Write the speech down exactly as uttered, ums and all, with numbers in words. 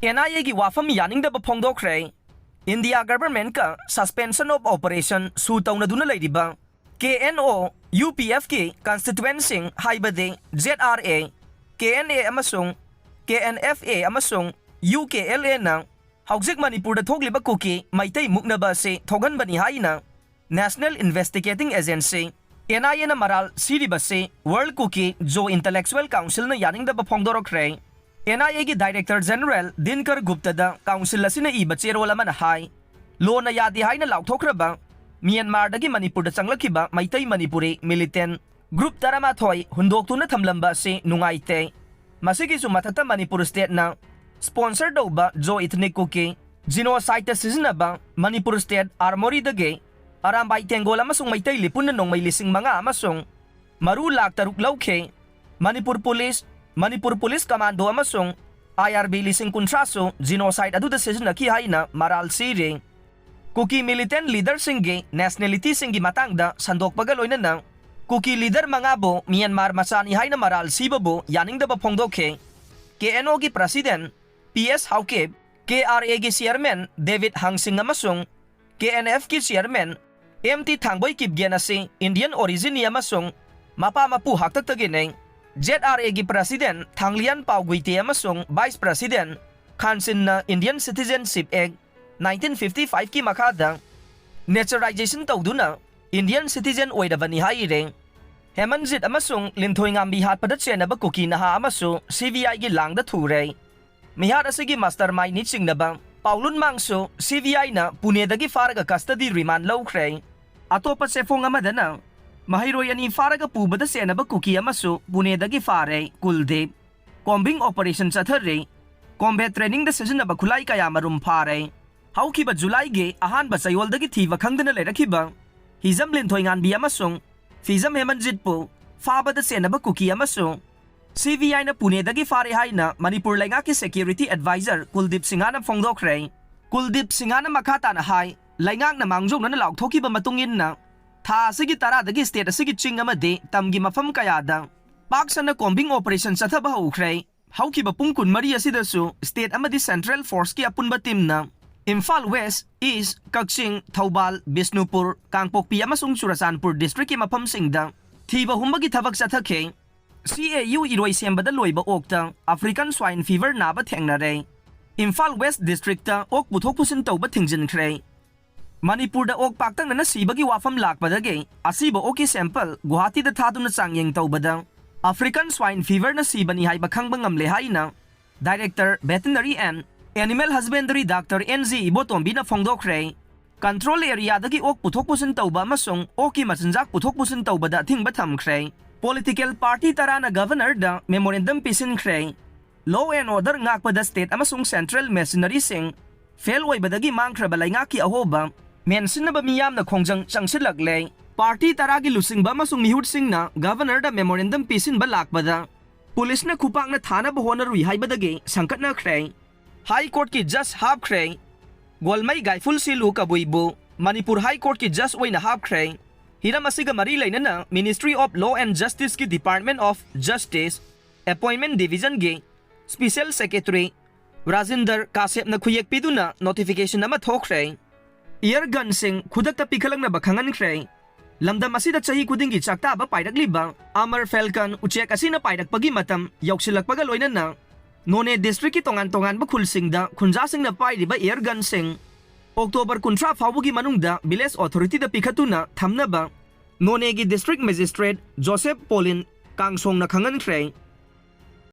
And ꯑꯥꯏ ꯑꯦꯒꯤ ꯋꯥꯐꯝ ꯌꯥꯅꯤꯡꯗꯕ ꯐꯣꯡꯗꯣꯛꯈ꯭ꯔꯦ꯫ ꯏꯟꯗꯤꯌꯥ ꯒꯚꯔꯟꯃꯦꯟꯠꯀ suspension of operation ꯁꯨ ꯇꯧꯅꯗꯨꯅ ꯂꯩꯔꯤꯕ ꯀꯦ ꯑꯦꯟ ꯑꯣ, ꯌꯨ ꯄꯤ ꯑꯦꯐꯀꯤ constituentꯁꯤꯡ ꯍꯥꯏꯕꯗꯤ Z R A, K N A ꯑꯃꯁꯨꯡ ꯀꯦ ꯑꯦꯟ ꯑꯦꯐ ꯑꯦ ꯑꯃꯁꯨꯡ ꯌꯨ ꯀꯦ ꯑꯦꯜ ꯑꯦꯅ ꯍꯧꯖꯤꯛ ꯃꯅꯤꯄꯨꯔꯗ ꯊꯣꯛꯂꯤꯕ ꯀꯨꯀꯤ ꯃꯩꯇꯩ ꯃꯨꯛꯅꯕ ꯑꯁꯤ ꯊꯣꯛꯍꯟꯕꯅꯤ ꯍꯥꯏꯅ National Investigating Agency, ꯑꯦꯟ ꯑꯥꯏ ꯑꯦꯅ ꯃꯔꯥꯜ ꯁꯤꯔꯤꯕꯁꯤ World Kuki Zo Intellectual Councilꯅ ꯌꯥꯅꯤꯡꯗꯕ ꯐꯣꯡꯗꯣꯔꯛꯈ꯭ꯔꯦ꯫ ꯑꯦꯟ ꯑꯥꯏ ꯑꯦꯒꯤ Director General ꯗꯤꯟꯀꯔ ꯒꯨꯞꯇꯗ council ꯑꯁꯤꯅ ꯏꯕ ꯆꯦꯔꯣꯜ ꯑꯃꯅ ꯍꯥꯏ, ꯂꯣꯅ ꯌꯥꯗꯦ ꯍꯥꯏꯅ ꯂꯥꯎꯊꯣꯛꯈ꯭ꯔꯕ ꯃ꯭ꯌꯥꯟꯃꯥꯔꯗꯒꯤ ꯃꯅꯤꯄꯨꯔꯗ ꯆꯪꯂꯛꯈꯤꯕ ꯃꯩꯇꯩ ꯃꯅꯤꯄꯨꯔꯤ militant group ꯇꯔꯥꯃꯥꯊꯣꯏ ꯍꯨꯟꯗꯣꯛꯇꯨꯅ ꯊꯝꯂꯝꯕ ꯑꯁꯤ ꯅꯨꯡꯉꯥꯏꯇꯦ꯫ ꯃꯁꯤꯒꯤꯁꯨ ꯃꯊꯛꯇ ꯃꯅꯤꯄꯨꯔ stateꯅ sponsor ꯇꯧꯕ Zo Ethnic Kuki genocideꯇ ꯁꯤꯖꯤꯟꯅꯕ ꯃꯅꯤꯄꯨꯔ State Armoryꯗꯒꯤ ꯑꯔꯥꯝꯕꯥꯏ ꯇꯦꯡꯒꯣꯜ ꯑꯃꯁꯨꯡ ꯃꯩꯇꯩ ꯂꯤꯄꯨꯟꯅ ꯅꯣꯡꯃꯩ ꯂꯤꯁꯤꯡ ꯃꯉꯥ ꯑꯃꯁꯨꯡ ꯃꯔꯨ ꯂꯥꯈ ꯇꯔꯨꯛ ꯂꯧꯈꯤ꯫ Manipur police, Manipur police commando ꯑꯃꯁꯨꯡ ꯑꯥꯏ ꯑꯥꯔ ꯕꯤ ꯂꯤꯁꯤꯡ ꯀꯨꯟꯊ꯭ꯔꯥꯁꯨ genocide ꯑꯗꯨꯗ ꯁꯤꯖꯤꯟꯅꯈꯤ ꯍꯥꯏꯅ ꯃꯔꯥꯜ ꯁꯤꯔꯤ꯫ ꯀꯨꯀꯤ militant leaderꯁꯤꯡꯒꯤ nationalityꯁꯤꯡꯒꯤ ꯃꯇꯥꯡꯗ ꯁꯟꯗꯣꯛꯄꯒ ꯂꯣꯏꯅꯅ ꯀꯨꯀꯤ leader ꯃꯉꯥꯕꯨ ꯃ꯭ꯌꯥꯟꯃꯥꯔ ꯃꯆꯥꯅꯤ ꯍꯥꯏꯅ ꯃꯔꯥꯜ ꯁꯤꯕꯕꯨ ꯌꯥꯅꯤꯡꯗꯕ ꯐꯣꯡꯗꯣꯛꯈꯤ꯫ ꯀꯦ ꯑꯦꯟ ꯑꯣꯒꯤ President ꯄꯤ ꯑꯦꯁ ꯍꯥꯎꯀꯤꯞ, ꯀꯦ ꯑꯥꯔ ꯑꯦꯒꯤ Chairman ꯗꯦꯕꯤꯗ ꯍꯥꯡꯁꯤꯡ ꯑꯃꯁꯨꯡ ꯀꯦ and ꯑꯦꯐꯀꯤ Chairman M T ꯊꯥꯡꯕꯣꯏ Kipgen ꯑꯁꯤ Indian originꯅꯤ ꯑꯃꯁꯨꯡ ꯃꯄꯥ ꯃꯄꯨ ꯍꯥꯛꯇꯛꯇꯒꯤꯅꯤ꯫ ꯖꯦꯗ ꯑꯥꯔ ꯑꯦꯒꯤ President ꯊꯥꯡꯂꯤꯌꯥꯟ ꯄꯥꯎꯒꯨꯏꯇꯦ ꯑꯃꯁꯨꯡ Vice President ꯈꯥꯟꯁꯤꯟꯅ Indian Citizenship Act nineteen fifty ꯐꯥꯏꯚꯀꯤ ꯃꯈꯥꯗ naturalization ꯇꯧꯗꯨꯅ Indian citizen ꯑꯣꯏꯔꯕꯅꯤ ꯍꯥꯏꯔꯦ꯫ ꯍꯦꯃꯟꯖꯤꯠ ꯑꯃꯁꯨꯡ ꯂꯤꯟꯊꯣꯏꯉꯥꯝꯕꯤ ꯍꯥꯠꯄꯗ ꯆꯦꯟꯅꯕ ꯀꯨꯀꯤ ꯅꯍꯥ ꯑꯃꯁꯨ ꯁꯤ ꯕꯤ ꯑꯥꯏꯒꯤ ꯂꯥꯡꯗ ꯊꯨꯔꯦ꯫ ꯃꯤꯍꯥꯠ ꯑꯁꯤꯒꯤ mastermindꯅꯤ ꯆꯤꯡꯅꯕ ꯄꯥꯎꯂꯨꯟ ꯃꯥꯡꯁꯨ ꯁꯤ ꯕꯤ ꯑꯥꯏꯅ ꯄꯨꯅꯦꯗꯒꯤ ꯐꯥꯔꯒ custody remand ꯂꯧꯈ꯭ꯔꯦ꯫ ꯑꯇꯣꯞꯄ ꯆꯦꯐꯣꯡ ꯑꯃꯗꯅ ꯃꯍꯩꯔꯣꯏ ꯑꯅꯤ ꯐꯥꯔꯒ ꯄꯨꯕꯗ ꯆꯦꯟꯅꯕ ꯀꯨꯀꯤ ꯑꯃꯁꯨ ꯄꯨꯅꯦꯗꯒꯤ ꯐꯥꯔꯦ, ꯀꯨꯜꯗꯤꯞ꯫ Combing operation ꯆꯠꯊꯔꯦ꯫ Combat trainingꯗ ꯁꯤꯖꯤꯟꯅꯕ ꯈꯨꯠꯂꯥꯏ ꯀꯌꯥ ꯃꯔꯨꯝ ꯐꯥꯔꯦ꯫ ꯍꯧꯈꯤꯕ ꯖꯨꯂꯥꯏꯒꯤ ꯑꯍꯥꯟꯕ ꯆꯌꯣꯜꯗꯒꯤ ꯊꯤꯕ ꯈꯪꯗꯅ ꯂꯩꯔꯛꯈꯤꯕ ꯍꯤꯖꯝ ꯂꯤꯟꯊꯣꯏꯉꯥꯟꯕꯤ ꯑꯃꯁꯨꯡ ꯐꯤꯖꯝ ꯍꯦꯃꯟꯖꯤꯠꯄꯨ ꯐꯥꯕꯗ ꯆꯦꯟꯅꯕ ꯀꯨꯀꯤ ꯑꯃꯁꯨ ꯁꯤ ꯕꯤ ꯑꯥꯏꯅ ꯄꯨꯅꯦꯗꯒꯤ ꯐꯥꯔꯦ ꯍꯥꯏꯅ ꯃꯅꯤꯄꯨꯔ ꯂꯩꯉꯥꯛꯀꯤ security advisor ꯀꯨꯜꯗꯤꯞ ꯁꯤꯡꯍꯅ ꯐꯣꯡꯗꯣꯛꯈ꯭ꯔꯦ꯫ ꯀꯨꯜꯗꯤꯞ ꯁꯤꯡꯍꯅ ꯃꯈꯥ ꯇꯥꯅ ꯍꯥꯏ, ꯂꯩꯉꯥꯛꯅ ꯃꯥꯡꯖꯧꯅꯅ ꯂꯥꯎꯊꯣꯛꯈꯤꯕ ꯃꯇꯨꯡ ꯏꯟꯅ ꯊꯥ ꯑꯁꯤꯒꯤ ꯇꯔꯥꯗꯒꯤ state ꯑꯁꯤꯒꯤ ꯆꯤꯡ ꯑꯃꯗꯤ ꯇꯝꯒꯤ ꯃꯐꯝ ꯀꯌꯥꯗ ꯄꯥꯛ ꯁꯟꯅ combing operation ꯆꯠꯊꯕ ꯍꯧꯈ꯭ꯔꯦ꯫ ꯍꯧꯈꯤꯕ ꯄꯨꯡ ꯀꯨꯟꯃꯔꯤ ꯑꯁꯤꯗꯁꯨ state ꯑꯃꯗꯤ central forceꯀꯤ ꯑꯄꯨꯟꯕ teamꯅ ꯏꯝꯐꯥꯜ West, East, ꯀꯛꯆꯤꯡ, ꯊꯧꯕꯥꯜ, ꯕꯤꯁꯅꯨꯄꯨꯔ, ꯀꯥꯡꯄꯣꯛꯄꯤ ꯑꯃꯁꯨꯡ ꯆꯨꯔꯆꯥꯟꯄꯨꯔ districtꯀꯤ ꯃꯐꯝꯁꯤꯡꯗ ꯊꯤꯕ ꯍꯨꯝꯕꯒꯤ ꯊꯕꯛ ꯆꯠꯊꯈꯤ꯫ C A U ꯏꯔꯣꯏ ꯁꯦꯝꯕꯗ ꯂꯣꯏꯕ ꯑꯣꯛꯇ African Swine Fever ꯅꯥꯕ ꯊꯦꯡꯅꯔꯦ꯫ ꯏꯝꯐꯥꯜ West districtꯇ ꯑꯣꯛ ꯄꯨꯊꯣꯛ ꯄꯨꯁꯤꯟ ꯇꯧꯕ ꯊꯤꯡꯖꯤꯟꯈ꯭ꯔꯦ꯫ ꯃꯅꯤꯄꯨꯔꯗ ꯑꯣꯛ ꯄꯥꯛꯇꯛꯅꯅ ꯁꯤꯕꯒꯤ ꯋꯥꯐꯝ ꯂꯥꯛꯄꯗꯒꯤ ꯑꯁꯤꯕ ꯑꯣꯛꯀꯤ sample ꯒꯨꯋꯥꯍꯥꯇꯤꯗ ꯊꯥꯗꯨꯅ ꯆꯥꯡꯌꯦꯡ ꯇꯧꯕꯗ African Swine Feverꯅ ꯁꯤꯕꯅꯤ ꯍꯥꯏꯕ ꯈꯪꯕ ꯉꯝꯂꯦ ꯍꯥꯏꯅ Director Veterinary and Animal Husbandry Doctor N G ꯏꯕꯣꯇꯣꯝꯕꯤꯅ ꯐꯣꯡꯗꯣꯛꯈ꯭ꯔꯦ꯫ Control areaꯗꯒꯤ ꯑꯣꯛ ꯄꯨꯊꯣꯛ ꯄꯨꯁꯤꯟ ꯇꯧꯕ ꯑꯃꯁꯨꯡ ꯑꯣꯛꯀꯤ ꯃꯆꯤꯟꯖꯥꯛ ꯄꯨꯊꯣꯛ ꯄꯨꯁꯤꯟ ꯇꯧꯕꯗ ꯑꯊꯤꯡꯕ ꯊꯝꯈ꯭ꯔꯦ꯫ Political party ꯇꯔꯥꯅ Governorꯗ memorandum ꯄꯤꯁꯤꯟꯈ꯭ꯔꯦ꯫ Law and order ꯉꯥꯛꯄꯗ state ꯑꯃꯁꯨꯡ central machineryꯁꯤꯡ fail ꯑꯣꯏꯕꯗꯒꯤ ꯃꯥꯡꯈ꯭ꯔꯕ ꯂꯩꯉꯥꯛꯀꯤ ꯑꯍꯣꯕ ꯃꯦꯟꯁꯤꯟꯅꯕ ꯃꯤꯌꯥꯝꯅ ꯈꯣꯡꯖꯪ ꯆꯪꯁꯤꯜꯂꯛꯂꯦ꯫ Party ꯇꯔꯥꯒꯤ ꯂꯨꯆꯤꯡꯕ ꯑꯃꯁꯨꯡ ꯃꯤꯍꯨꯠꯁꯤꯡꯅ Governorꯗ memorandum ꯄꯤꯁꯤꯟꯕ ꯂꯥꯛꯄꯗ ꯄꯨꯂꯤꯁꯅ ꯈꯨꯄꯥꯛꯅ ꯊꯥꯅꯕ ꯍꯣꯠꯅꯔꯨꯏ ꯍꯥꯏꯕꯗꯒꯤ ꯁꯪꯀꯠꯅꯈ꯭ꯔꯦ꯫ High Courtꯀꯤ judge ꯍꯥꯞꯈ꯭ꯔꯦ꯫ ꯒꯣꯜꯃꯩ ꯒꯥꯏꯐꯨꯜ ꯁꯤꯂꯨ ꯀꯕꯨꯏꯕꯨ Manipur High Courtꯀꯤ judge ꯑꯣꯏꯅ ꯍꯥꯞꯈ꯭ꯔꯦ꯫ ꯍꯤꯔꯝ ꯑꯁꯤꯒ ꯃꯔꯤ ꯂꯩꯅꯅ Ministry of Law and Justiceꯀꯤ Department of Justice Appointment Divisionꯒꯤ Special Secretary Rajinder ꯀꯥꯁꯦꯞꯅ ꯈꯨꯌꯦꯛ ꯄꯤꯗꯨꯅ notification ꯑꯃ ꯊꯣꯛꯈ꯭ꯔꯦ꯫ Air gunꯁꯤꯡ ꯈꯨꯗꯛꯇ ꯄꯤꯈꯠꯂꯛꯅꯕ ꯈꯪꯍꯟꯈ꯭ꯔꯦ꯫ ꯂꯝꯗꯝ ꯑꯁꯤꯗ ꯆꯍꯤ ꯈꯨꯗꯤꯡꯒꯤ ꯆꯥꯛꯇꯥꯕ ꯄꯥꯏꯔꯛꯂꯤꯕ Amar Falcon ꯎꯆꯦꯛ ꯑꯁꯤꯅ ꯄꯥꯏꯔꯛꯄꯒꯤ ꯃꯇꯝ ꯌꯧꯁꯤꯜꯂꯛꯄꯒ ꯂꯣꯏꯅꯅ ꯅꯣꯅꯦ districtꯀꯤ ꯇꯣꯉꯥꯟ ꯇꯣꯉꯥꯟꯕ ꯈꯨꯜꯁꯤꯡꯗ ꯈꯨꯟꯖꯥꯁꯤꯡꯅ ꯄꯥꯏꯔꯤꯕ air gunꯁꯤꯡ October ꯀꯨꯟꯊ꯭ꯔꯥ ꯐꯥꯎꯕꯒꯤ ꯃꯅꯨꯡꯗ village authorityꯗ ꯄꯤꯈꯠꯇꯨꯅ ꯊꯝꯅꯕ ꯅꯣꯅꯦꯒꯤ district magistrate ꯖꯣꯁꯦꯐ ꯄꯣꯂꯤꯟ ꯀꯥꯡꯁꯣꯡꯅ ꯈꯪꯍꯟꯈ꯭ꯔꯦ꯫